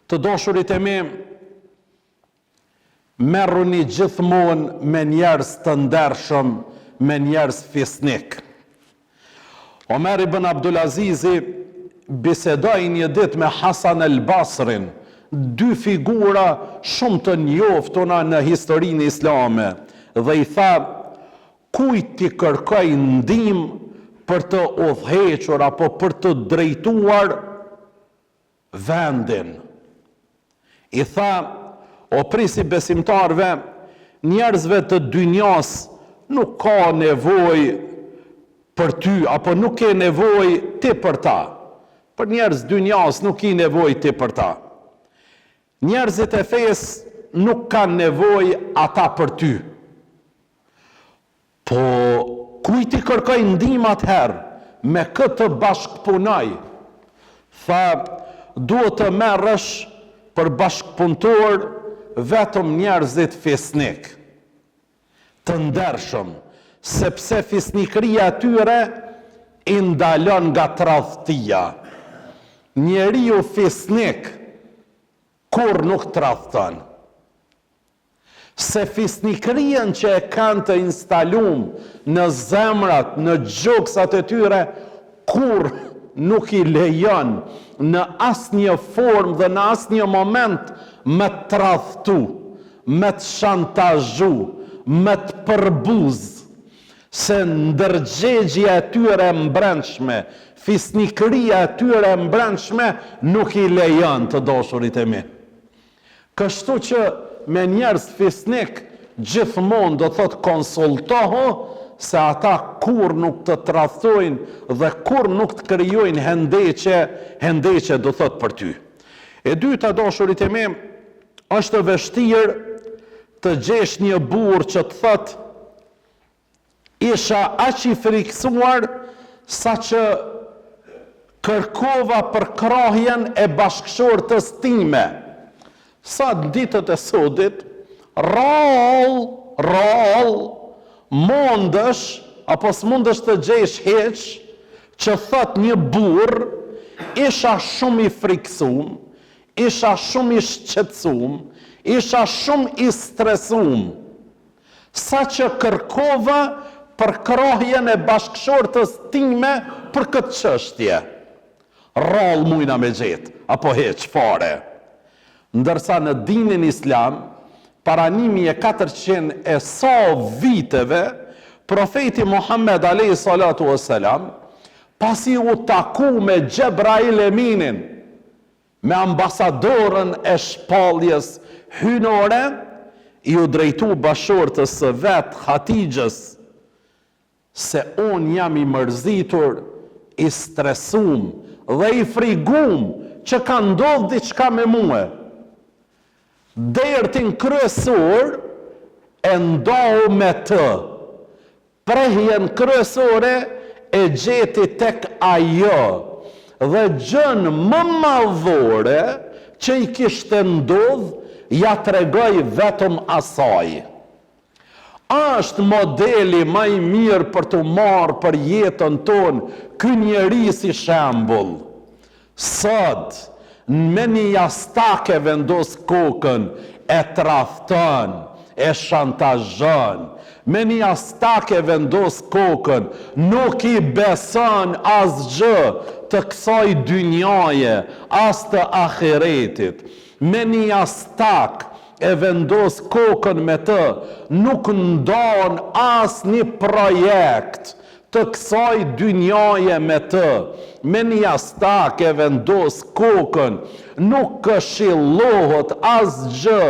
Të dashurit e mi, merruni gjithmonë me njerëz të ndershëm, me njerëz fisnik. Omer ibn Abdulazizi bisedoi një ditë me Hasan el Basrin, dy figura shumë të njoftuna në historinë islame, dhe i tha, Kujt t'i kërkoj ndihmë për të udhëhequr apo për të drejtuar vendin? I tha, O prijës i besimtarëve, njerëzve të dynjasë nuk ka nevojë për ty apo nuk ke nevojë ti për ta. Për njerëz dynjasë nuk ki nevojë ti për ta. Njerëzit e fesë nuk kanë nevojë ata për ty. Po kujt t'i kërkoj ndihmë atëherë, me kë të bashkëpunoj? Tha, duhet të merresh për bashkëpunëtor vetëm njerëzit fisnikë, të ndershëm, sepse fisnikëria e tyre i ndalon nga tradhtia. Njeriu fisnik kurrë nuk tradhton. Se fisnikërinë që e kanë të instalum në zemrat, në gjoksat e tyre, kurrë nuk i lejon në asnjë formë dhe në asnjë moment me të tradhtu, me të shantazhu, me të përbuz, se ndërgjegjja e tyre e mbrendshme, fisnikëria e tyre e mbrendshme nuk i lejon të dashurit e mi. Kështu që me njerëz fisnik gjithmonë do thotë konsultohu se ata kurrë nuk të tradhtojnë dhe kurrë nuk të krijojnë hendeqe, hendeqe do thotë për ty. E dyta dashurit e mi, është vështirë të gjesh një burrë që të thotë Isha aq i frikësuar saqë kërkova përkrahjen e bashkëshortes time. Sa në ditët e sodit, rrallë, rrallë, mundesh apo s'mundesh të gjesh hiç që thotë një burrë, isha shumë i frikësum, isha shumë i shqetësum, isha shumë i stresum. Saqë kërkova përkrahjen e bashkëshortes time për këtë çështje. Rrallë mujna me gjetë, apo hiç fare. Ndërsa në dinin islam, para 1400 e sa viteve, Profeti Muhammed alejhi salatu ue selam, pasi u taku me Xhebrail Eminin, Me ambasadoren e shpalljes hyjnore, iu drejtu bashkëshortes së vet, Hatixhes, se unë jam i mërzitur, i stresum dhe i frigum që ka ndodhë diçka me mue. Dertin kryesor e ndau me të, Prehjen kryesore e gjeti tek ajo dhe gjënë më madhore që i kishte ndodhë ia tregoi vetëm asaj. A është modeli ma i mirë për t'u marrë për jetën tonë ky njeri si shembull? Sot, me një jastak e vendos kokën, e tradhton, e shantazhon. Me një jastak e vendos kokën, nuk i beson asgjë të kësaj dynjaje, as të ahiretit. Me një jastak e vendos kokën me të, nuk ndan asnjë projekt, të kësaj dynjaje me të, me një jastak e vendos kokën, nuk këshillohet asgjë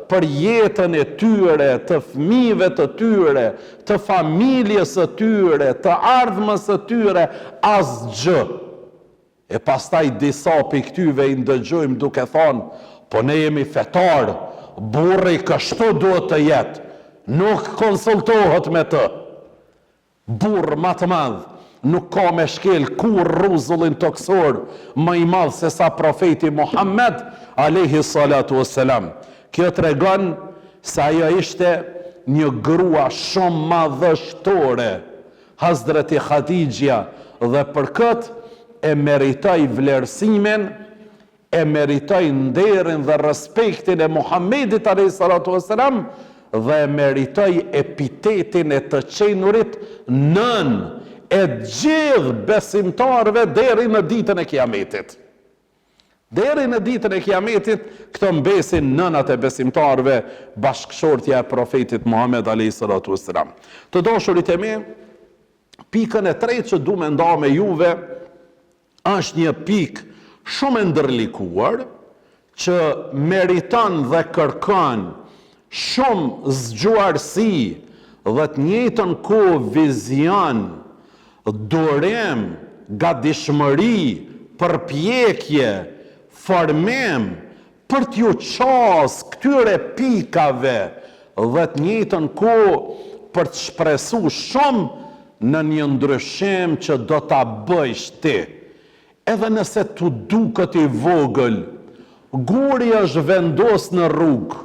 për jetën e tyre, të fëmijëve të tyre, të familjes së tyre, të ardhmes së tyre, asgjë. E pastaj disa prej këtyve i ndëgjojmë duke thanë, po ne jemi fetarë, burri kështu duhet të jetë, nuk konsultohet me të. Burrë ma të madh nuk ka me shkel kurrë rruzullin tokësor më i madh se sa Profeti Muhammed alejhi salatu ue selam. Kjo tregon se ajo ishte një grua shumë madhështore, Hazreti Hadixhja dhe për këtë e meritoi vlerësimin. E meritoi nderin dhe respektin e Muhammedit alejhi salatu ves selam dhe e meritoi epitetin e të qenurit nënë e gjithë besimtarëve deri në ditën e Kiametit. Deri në ditën e Kiametit, këto mbesin nënat e besimtarëve, bashkëshortja e Profetit Muhamed alejhi salatu ves selam. Të dashurit e mi, pikën e tretë që du me nda me juve është një pikë shumë e ndërlikuar që meriton dhe kërkon shumë zgjuarsi dhe të njëjtën kohë vizion, durim, gatishmëri, përpjekje, formim për t'iu qas këtyre pikave dhe të njëjtën kohë për të shpresu shumë në një ndryshim që do ta bëjsh ti. Edhe nëse t'u duket i vogël, guri është vendos në rrugë.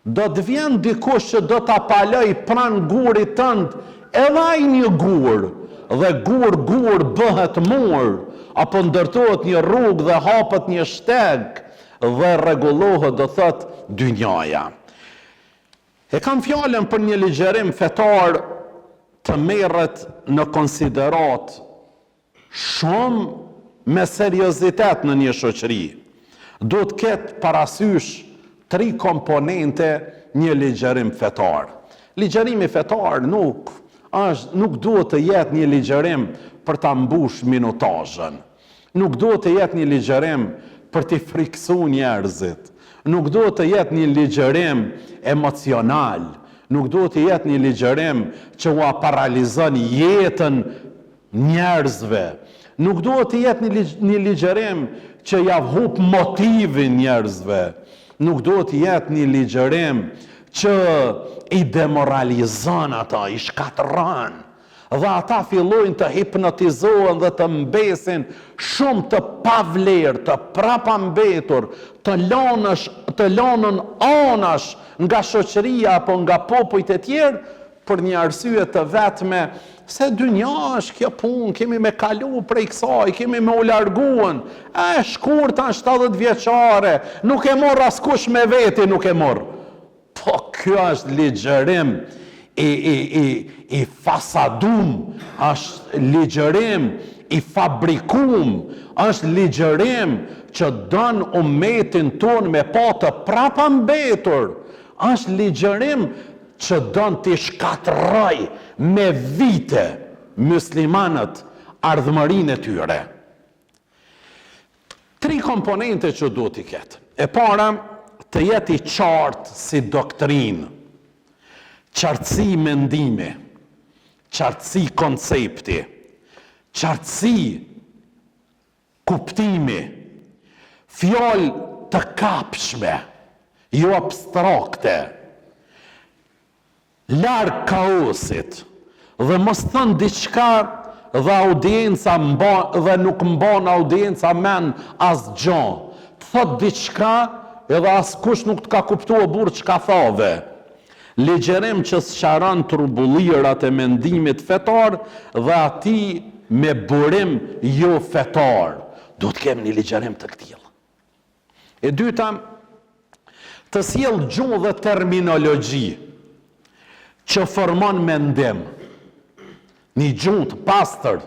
Do të vjen dikush që do ta palojë pranë gurit tënd edhe ai një gur, dhe gur gur bëhet mur, apo ndërtohet një rrugë dhe hapet një shteg dhe rregullohet do thotë dynjaja. E kam fjalën për një ligjërim fetar të merret në konsideratë shumë me seriozitet në një shoqëri. Duhet të ketë parasysh tri komponente një ligjërim fetar. Ligjërimi fetar nuk është nuk duhet të jetë një ligjërim për ta mbush minutazhën. Nuk duhet të jetë një ligjërim për t'i frikësu njerëzit. Nuk duhet të jetë një ligjërim emocional. Nuk duhet të jetë një ligjërim që ua paralizon jetën njerëzve. Nuk duhet të jetë një një ligjërim që ja hup motivin njerëzve. Nuk duhet të jetë një ligjërim që i demoralizon ata, i shkatërron. Dhe ata fillojnë të hipnotizohen dhe të mbesin shumë të pavlerë, të prapambetur, të lanësh, të lanën anash nga shoqëria apo nga popujt e tjerë, për një arsye të vetme, se dynja është kjo punë, kemi me kalu prej kësaj, kemi me u larguen, e shkurt është 70 vjeçare, nuk e morr askush me veti, nuk e morr. Po kjo është ligjërim i, i, i, i fasadum, është ligjërim i fabrikum, është ligjërim që don umetin tonë me pa të prapambetur, është ligjërim që don t'i shkatërrojë me vite myslimanët ardhmërinë e tyre. Tri komponente që duhet t'i ketë. E para, të jetë i qartë si doktrinë, qartësi mendimi, qartësi koncepti, qartësi Kuptimi, Fjalë të kapshme, jo abstrakte, larg kaosit, dhe mos thënë diçka dhe audienca mba dhe nuk mban audienca mend asgjo, të thotë diçka edhe askush nuk të ka kuptu o burrë çka thave. Ligjërim që sqaron turbullirat e mendimit fetar dhe atij me burim jo fetar. Duhet të kemi një ligjërim të këtillë. E dyta, të sjellë gjuhë dhe terminologji që formon mendim. Një gjuhë të pastër,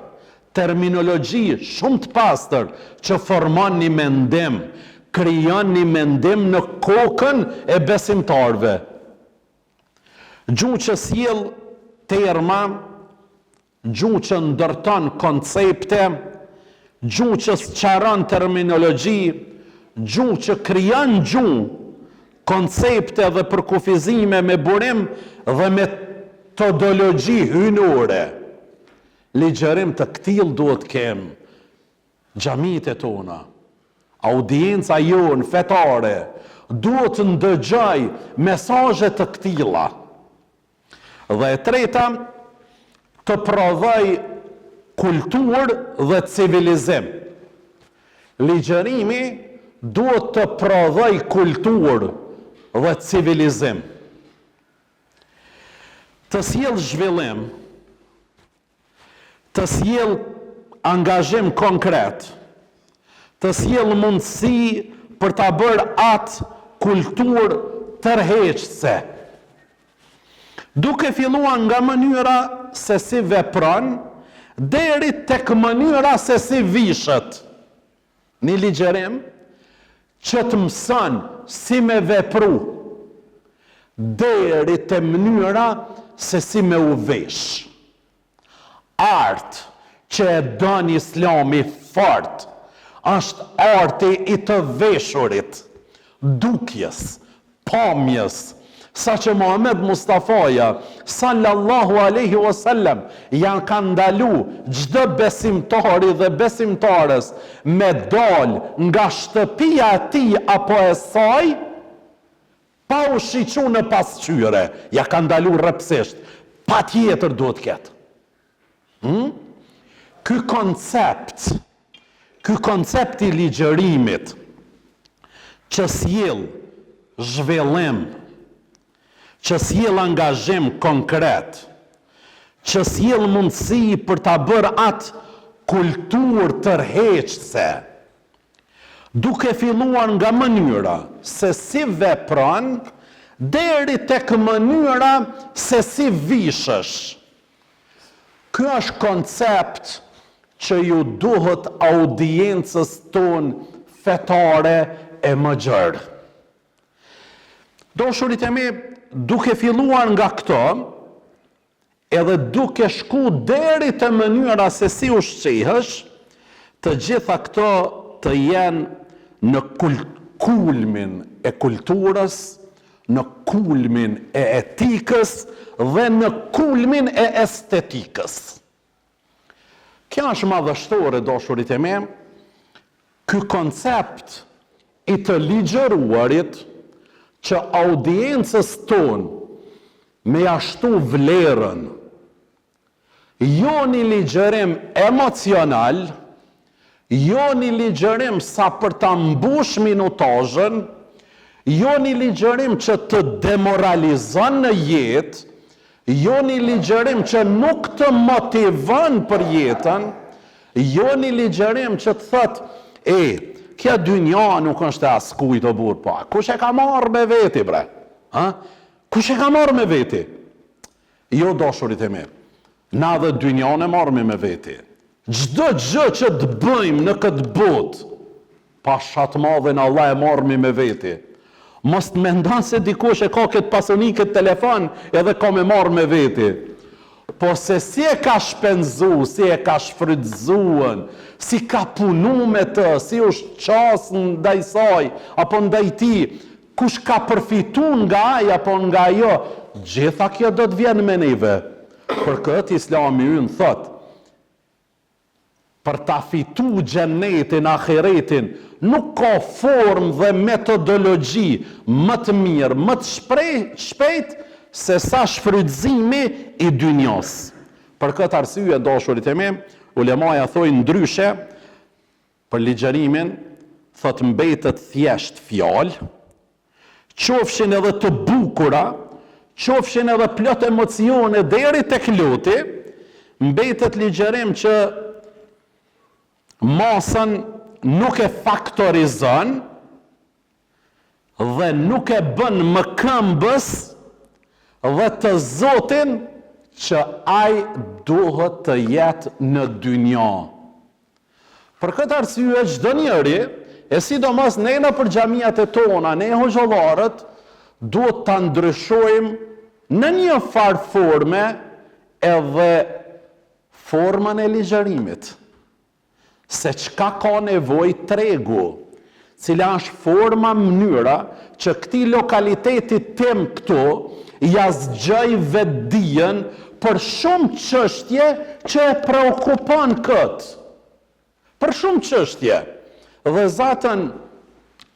terminologji shumë të pastër që formon një mendim, krijon një mendim në kokën e besimtarëve. Gjuhë që sjell terma, gjuhë që ndërton koncepte, gjuhë që sqaron terminologji, gjuhë që krijon gjuhë, koncepte dhe përkufizime me burim dhe metodologji hyjnore. Ligjërim të këtillë duhet të kem xhamitë tona. Audienca jonë fetare duhet të ndëgjojë mesazhe të këtilla. Dhe e treta, të prodhojë kulturë dhe civilizim. Ligjërimi duhet të prodhojë kulturë dhe civilizim. Të sjellë zhvillim, të sjellë angazhim konkret, Të sjell mundësi për ta bërë atë kulturë tërheqëse. Duke filluar nga mënyra se si vepron, deri tek mënyra se si vishet. Një ligjërim që të mëson si me vepru, deri te mënyra se si me u vesh. Art që e don Islami fort është arti i të veshurit, dukjes, pamjes, saqë Muhamed Mustafaja, sallallahu alejhi o sellem, ja ka ndalu çdo besimtari dhe besimtares me dalë nga shtëpia e tij apo e saj, Pa u shiqu në pasqyre, ja ka ndalu rreptësisht, patjetër duhet të ketë. Hm? Ky koncept, ky koncept i ligjërimit që sjell zhvillim, që sjell angazhim konkret, që sjell mundësi për ta bërë atë kulturë tërheqëse, Duke filluar nga mënyra se si vepron deri tek mënyra se si vishesh. Ky është koncept që ju duhet audiencës tonë fetare e më gjerë. Dashurit e mi, duke filluar nga këto, Edhe duke shku deri te mënyra se si ushqehesh, të gjitha këto të jenë në kulmin e kulturës, në kulmin e etikës dhe në kulmin e estetikës. Kjo është madhështore, dashurit e mi, ky koncept i të ligjëruarit që audiencës tonë me ja shtu vlerën, jo një ligjërim emocional, jo një ligjërim sa për ta mbush minutazhën, jo një ligjërim që të demoralizon në jetë, jo një ligjërim që nuk të motivon për jetën, jo një ligjërim që të thotë, e, kjo dynja nuk është e askujt o burrë, po, kush e ka marrë me veti, bre? Ha? Kush e ka marrë me veti? Jo, dashurit e mi, na dhe dynjanë e marrmi me veti. Çdo gjë që të bëjmë në këtë botë, pasha të madhin Allah e marrmi me veti. Mos të mendon se dikush e ka këtë pasuni, këtë telefon, edhe ka me marrë me veti. Po se si e ka shpenzu, si e ka shfrytëzuen, si ka punu me të, si është qasë ndaj saj, apo ndaj tij, Kush ka përfitu nga ai apo nga ajo, gjitha kjo do të vjen me neve. Për këtë Islami ynë thotë, për ta fitu xhennetin, ahiretin, nuk ka formë dhe metodologji më të mirë, më të shpejtë se sa shfrytëzimi i dynjosë. Për këtë arsye, dashurit e mi, ulemaja thojnë ndryshe, Për ligjërimin, thotë mbetet thjesht fjalë, qofshin edhe të bukura, qofshin edhe plot emocione deri tek loti, mbetet ligjërim që masën nuk e faktorizon dhe nuk e bën mëkëmbës dhe të zotin që ai duhet të jetë në dynja. Për këtë arsye çdo njeri, e sidomos ne nëpër xhamiat e tona, ne hoxhallarët, duhet ta ndryshojmë në një farë forme edhe formën e ligjërimit. Se çka ka nevojë tregu, cila është forma mënyra që këtij lokaliteti tim këtu ia zgjoj vetëdijen për shumë çështje që e preokupon këtë. Për shumë çështje. Dhe zaten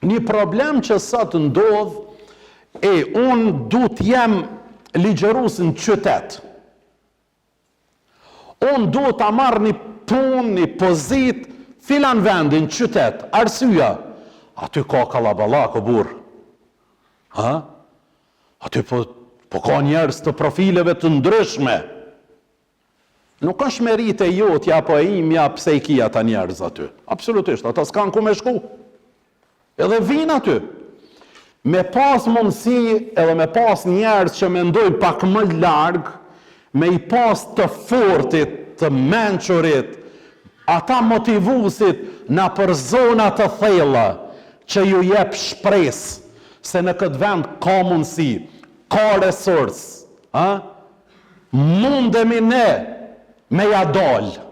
një problem që sot ndodh e unë du të jem ligjërues në qytet. Unë duhet ta marr një punë, një pozitë, filan vendi, në qytet. Arsyeja, aty ka kallaballak, o burrë. Ha? Aty po, po ka njerëz të profileve të ndryshme. Nuk është meritë e jotja apo e imja pse i ki ata njerëz aty. Absolutisht, ata s'kanë ku me shku. Edhe vijnë aty. Me pas mundësi edhe me pas njerëz që mendojnë pak më larg, me i pas të fortit, të mençurit, ata motivuesit nëpër zona të thella që ju jep shpresë se në këtë vend ka mundësi, ka resurs, ë? Mundemi ne me ja dalë.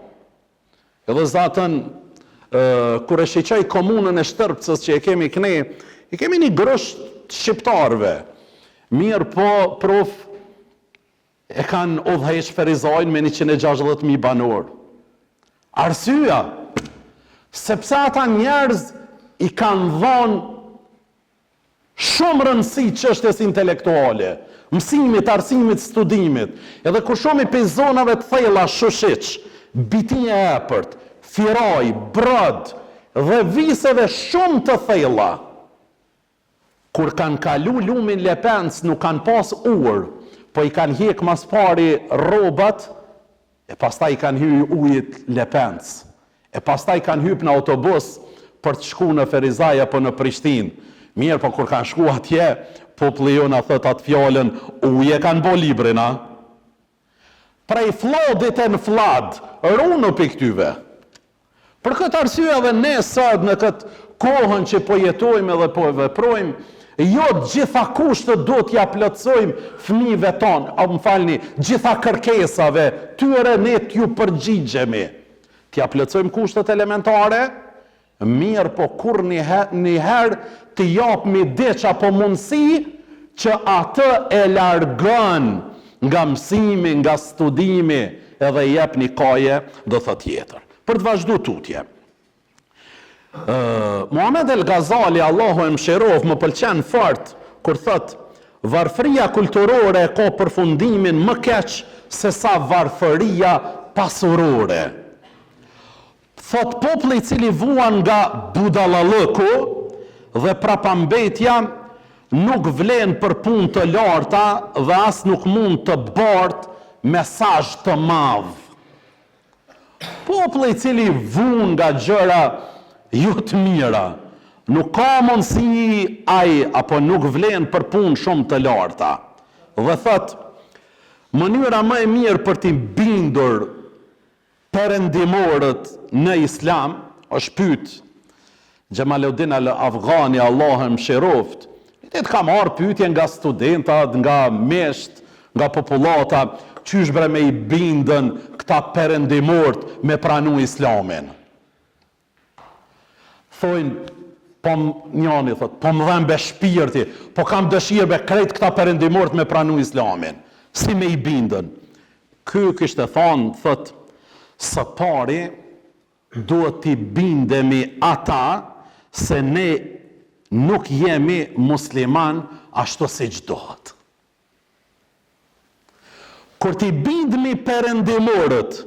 Edhe zaten, kur e shiqoj komunën e Shtërpcës që e kemi këne, e kemi një grusht të shqiptarëve. Mirëpo, prof, e kanë udhëheq Ferizajn me 160.000 banorë. Arsyeja, sepse ata njerëz i kanë dhonë Shumë rëndësi çështjes intelektuale, mësimit, arsimit, studimit. Edhe kur shohmi prej zonave të thella Shushiq, Bitinë e Epërt, Firaj, Brod dhe viseve shumë të thella, kur kanë kalu lumin Lepenc nuk kanë pas urë, po i kanë hjek mas pari rrobat E pastaj i kanë hy ujit Lepenc. E pastaj kanë hyp në autobus për të shku në Ferizaj apo në Prishtinë. Mirëpo kur kanë shku atje, populli jonë a thotë atë fjalën, ujë e kanë bo librin a? Prej flladit e në fllad, runu pi këtyve. Për këtë arsye edhe ne sot në këtë kohën që po jetojmë edhe po veprojmë, jo të gjitha kushtet duhet t'ia plotësojmë fëmijëve tanë, a më falni, gjitha kërkesave tyre ne t'ju përgjigjemi. T'ia plotësojmë kushtet elementare, mirëpo kurrnjëherë t'i japmi diç apo mundësi që atë e largon nga mësimi, nga studimi edhe i jep një kaje, do thotë tjetër. Për të vazhdu tutje. Muhamed El Gazali, Allahu e mëshiroftë, më pëlqen fort kur thotë varfëria kulturore e ka përfundimin më keq se sa varfëria pasurore. Thotë populli i cili vuan nga budallallëku dhe prapambetja nuk vlen për punë të larta dhe as nuk mund të bartë mesazh të madh. Populli i cili vuan nga gjëra jo të mira, nuk ka mundësi ai apo nuk vlen për punë shumë të larta. Dhe thotë, mënyra më e mirë për t'i bindur Perëndimorët në Islam, është pyet Xhemaluddin Al Afghani, Allahu e mëshiroftë, një ditë ka marrë pyetje nga studentat, nga miqtë, nga popullata, qysh bre me i bindën këta perëndimorët me pranu Islamin. Thojnë, po njani thot, po më dhembe shpirti, po kam dëshirë be krejt këta perëndimorët me pranu Islamin. Si me i bindën? Ky kishte thonë, thot, së pari duhet t'i bindemi ata se ne nuk jemi musliman ashtu siç duhet. Kur t'i bindmi perëndimorët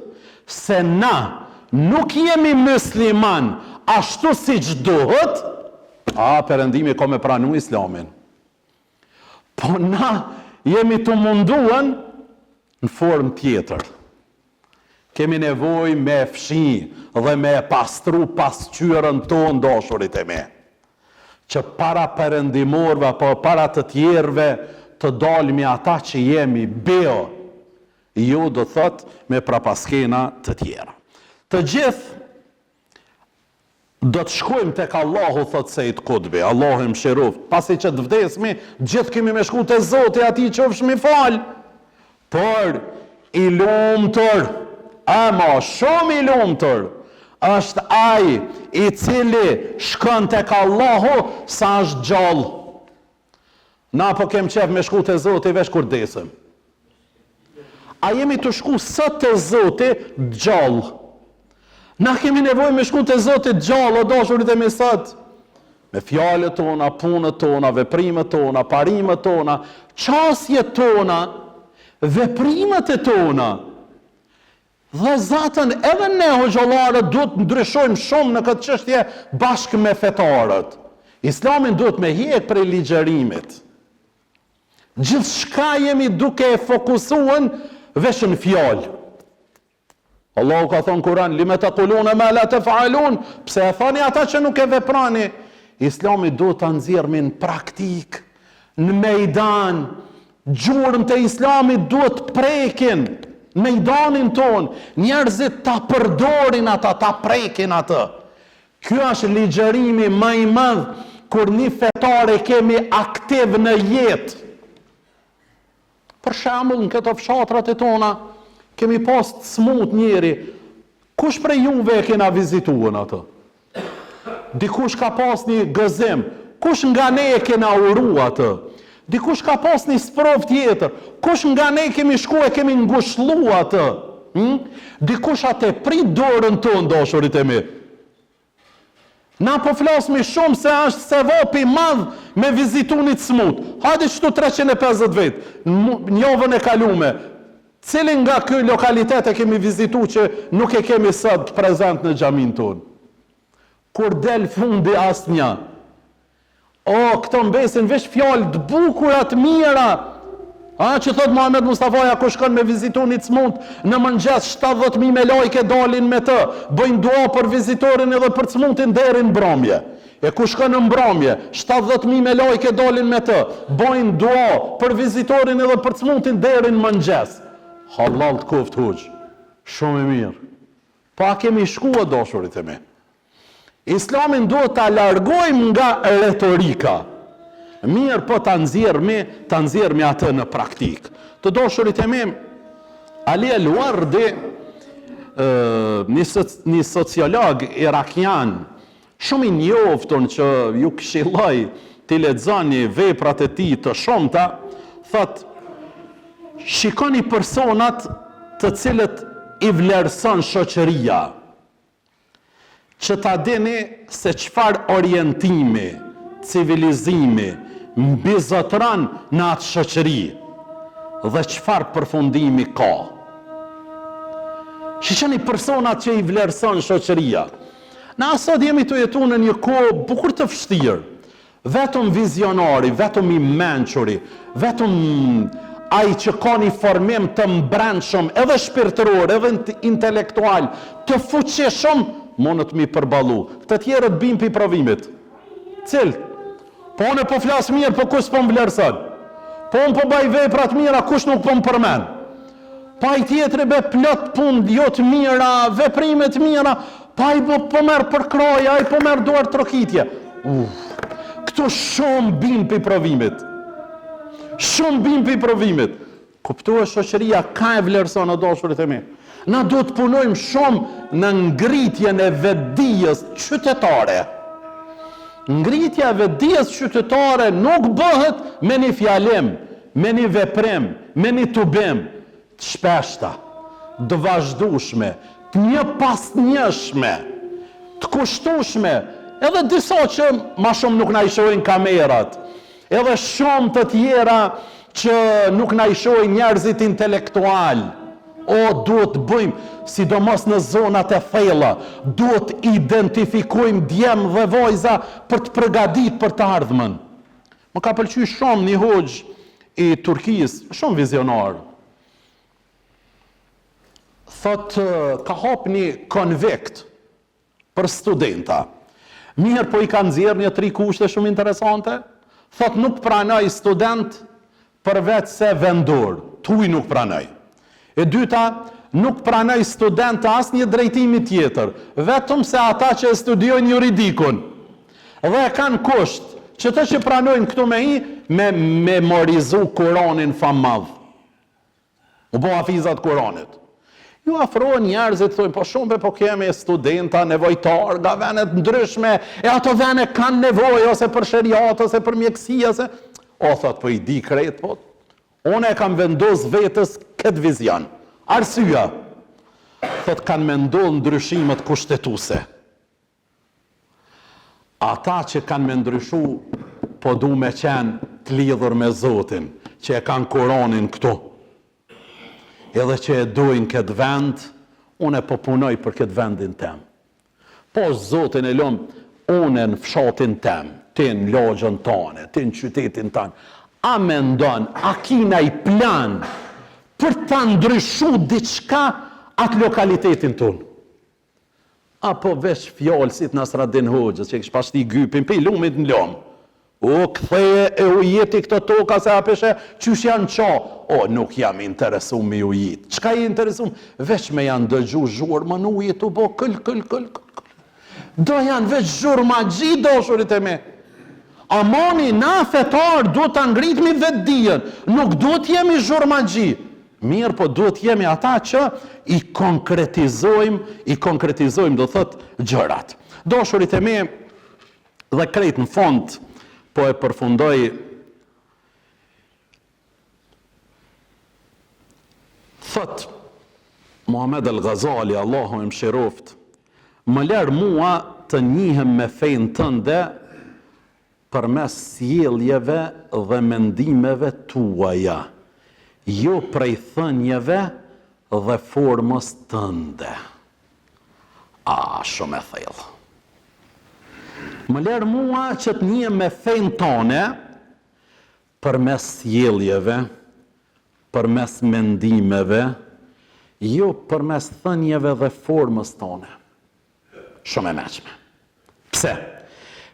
se na nuk jemi mysliman ashtu siç duhet, a perëndimi ka me pranu islamin. Po na jemi tu munduen në formë tjetër. Kemi nevojë me e fshi dhe me e pastru pasqyrën tonë dashurit e mi. Që para perëndimorëve apo para të tjerëve të dalmi ata që jemi bio, jo do thotë me prapaskena të tjera. Të gjithë Do të shkojmë tek Allahu, thotë Sejid Kutbi, Allahu e mëshiroftë, pasi që të vdesmi, të gjithë kemi me shku te Zoti, atij qofshmi falë. Por, i lumtur, ama shumë i lumtur, është ai i cili shkon tek Allahu sa është gjallë. Na po kem qef me shku te Zoti veç kur desim. A jemi tu shku sot te Zoti gjallë? Na kemi nevojë me shku te Zoti gjallë, o dashurit e mi sot. Me fjalët tona, punët tona, veprimet tona, parimet tona, qasjet tona, veprimet e tona. Dhe zaten edhe ne hoxhallarët duhet të ndryshojmë shumë në këtë çështje bashkë me fetarët. Islamin duhet me hjek prej ligjërimit. Gjithçka jemi duke e fokusuar veç në fjalë. Allahu ka thonë Kur'an, lime tekulune ma la tef'alun, pse e thoni ata që nuk e veproni? Islami duhet ta nxjerrmi në praktikë, në mejdan, gjurmët e islamit duhet të prekin në mejdanin tonë, njerëzit ta përdorin ata, ta prekin atë. Ky është ligjërimi ma i madh kur një fetar e kemi aktiv në jetë. Për shembull, në këto fshatrat e tona kemi pas të smut njeri. Kush prej juve e kena vizituar atë? Dikush ka pas një gëzim. Kush nga ne e kena uru atë? Dikush ka pas një sprovë tjetër. Kush nga ne kemi shku e kemi ngushllu atë? Hm? Dikush a e prit dorën tonë, dashurit e mi. Na po flasmi shumë se është sevap i madh me vizitu një të smut. Hajde qëtu 350 vetë, në javën e kalume. Cilin nga ky lokalitet e kemi vizitu që nuk e kemi sot prezent në xhaminë tonë? Kur del fundi asnjë. O, këto mbesin veç fjalë të bukura të mira. A, që thot Muhammed Mustafaja, kush shkon me vizitu një të smut, në mëngjes 70.000 melajke dalin me të, bëjnë dua për vizitorin edhe për të smutin deri në mbrëmje. E kush shkon në mbrëmje, 70.000 melajke dalin me të, bëjnë dua për vizitorin edhe për të smutin deri në mëngjes. Hallall të koftë hoxhë. Shumë e mirë. Po a kemi shku o dashurit e mi? Islamin duhet ta largojmë nga retorika. Mirëpo ta nxjerrmi, ta nxjerrmi atë në praktikë. Të dashurit e mi, Ali El Wardi, një, një sociolog irakian, shumë i njoftun që ju këshilloj t'i lexoni veprat e tij të shumta, thotë shikoni personat të cilët i vlerëson shoqëria. Që ta dini se çfarë orientimi, civilizimi, mbizotëron në atë shoqëri dhe çfarë përfundimi ka. Shiqoni personat që i vlerëson shoqëria. Na sot jemi tu jetu në një kohë bukur të vështirë. Vetëm vizionari, vetëm i mençuri, vetëm ai që ka një formim të mbrendshëm, edhe shpirtëror, edhe intelektual, të fuqishëm, mundet m'i përballu. Të tjerët bijnë pi provimit. Cilët? Po unë po flas mirë, po kush s'po më vlerëson? Po unë po baj vepra të mira, kush nuk po më përmend? Po ai tjetri be plot punë jo të mira, veprime të mira, po ai po, po merr përkrahje, ai po merr duartrokitje. Uf, këtu shumë bin pi provimit. Shumë bin pi provimit. Kuptohet shoqëria ka e vlerëson o dashurit e mi. Na duhet të punojmë shumë në ngritjen e vetëdijes qytetare. Ngritja e vetëdijes qytetare nuk bëhet me një fjalim, me një veprim, me një tubim, të shpeshta, të vazhdueshme, të njëpasnjëshme, të kushtueshme, edhe disa që ma shumë nuk na i shohin kamerat, edhe shumë të tjera që nuk na i shohin njerëzit intelektualë. O, duhet të bëjmë, sidomos në zonat e thella, duhet të identifikojmë djem dhe vajza për të përgatit për të ardhmen. Më ka pëlqy shumë një hoxhë i Turkisë, shumë vizionar. Thot, ka hap një konvikt për studenta. Mirëpo i ka nxjerrë një tri kushte shumë interesante. Thot, nuk pranoj student përveç se vendor, t'huj nuk pranoj. E dyta, nuk pranoj student të asnjë drejtimi tjetër, vetëm se ata që e studiojnë juridikun. Dhe e kanë kusht, që të që pranojnë këtu me hi, me memorizu Kuranin famëmadh. U bo hafiza t'Kuranit. Ju afrohen njerëzit, thonë, po shumë po kemi studenta nevojtar nga vene të ndryshme, e ato vene kanë nevojë ose për sheriat, ose për mjekësi, ose... O, thot, po i di krejt, po, unë e kam vendos vetes këtë vizion. Arsyeja, thot, kanë me ndodhë ndryshimet kushtetuse. Ata që kanë me ndryshu po du me qenë të lidhur me Zotin, që e kanë Kuranin këtu, edhe që e dojnë këtë vend, unë po punoj për këtë vendin tem. Po Zotin e lum, unë në fshatin tem, ti në lagjën tane, ti në qytetin tanë, a mendon, a ki naj plan për ta ndryshu diçka? atë lokalitetin tonë. Apo veç fjalë si të Nasradin Hoxhës që e kish pas shti gypin pej lumit në lum. O ktheje e ujiti këto toka se a pe sheh qysh janë ça. O nuk jam i interesum me i ujit. Çka je i interesum? Veç me ja ndëgju zhurmën ujit tu bo kël kël kël kël kël. Do janë veç zhurmaxhi dashurit e mi. Amani na fetar duhet ta ngritmi vetëdijen, nuk duhet jemi zhurmaxhi. Mirëpo duhet jemi ata që i konkretizojmë, i konkretizojmë do thot gjërat. Dashurit e mi dhe krejt në fund po e përfundoj Thot Muhammed El Ghazali, Allahu e mëshiroftë, më lër mua të njihem me fenë tënde përmes sjelljeve dhe mendimeve tuaja, jo prej thënieve dhe formës tënde. A, shumë e thellë. Më lër mua që të njihem me fenë tone përmes sjelljeve, përmes mendimeve, jo përmes thënieve dhe formës tone. Shumë e meçme. Pse?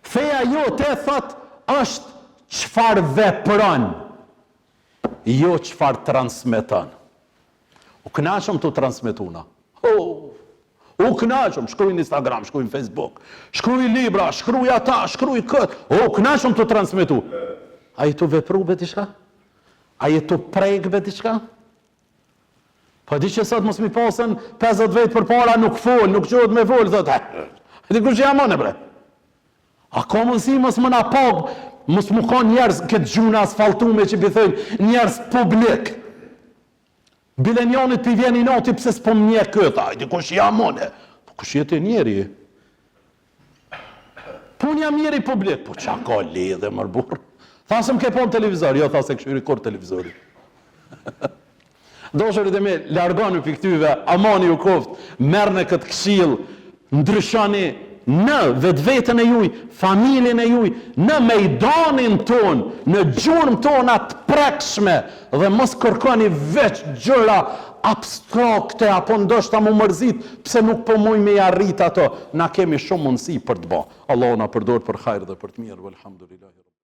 Feja jote, thot, është çfarë vepron, jo çfarë transmeton. U knaqëm tu transmetu na. Ho! U knaqëm, shkruj në Instagram, shkruj në Facebook, shkruj libra, shkruj ata, shkruj këtë. U knaqëm tu transmetu. A je tu vepru be diçka? A je tu prek be diçka? Po di që sot mos mi pasën 50 vetë përpara nuk fol, nuk çohet me fol, thot. E di kush jam unë bre? A ka mundësi mos më na pa, mos më ka njerëz këtë gjuhën asfaltume që pi thojnë njerëz publik. Bile njanit pi vjen inati pse s'po më njeh ky, tha, di kush jam unë? Po kush je ti njeri? Po unë jam njeri publik, po ça ka lidhje mër burrë? Tha se më ke pa në televizor, jo tha s'e kqyri kurrë televizorin. Dashurit e mi, largonu pi këtyve, amani ju koft, merrne këtë këshillë, ndryshoni në vetveten e juj, familjen e juj, në mejdanin tonë, në gjurmë tona të prekshme dhe mos kërkoni veç gjëra abstrakte apo ndoshta m'u mërzit pse nuk po mujmë me i arrit ato. Na kemi shumë mundësi për të ba. Allahu na përdortë për hajr dhe për të mirë. Walhamdulillahi.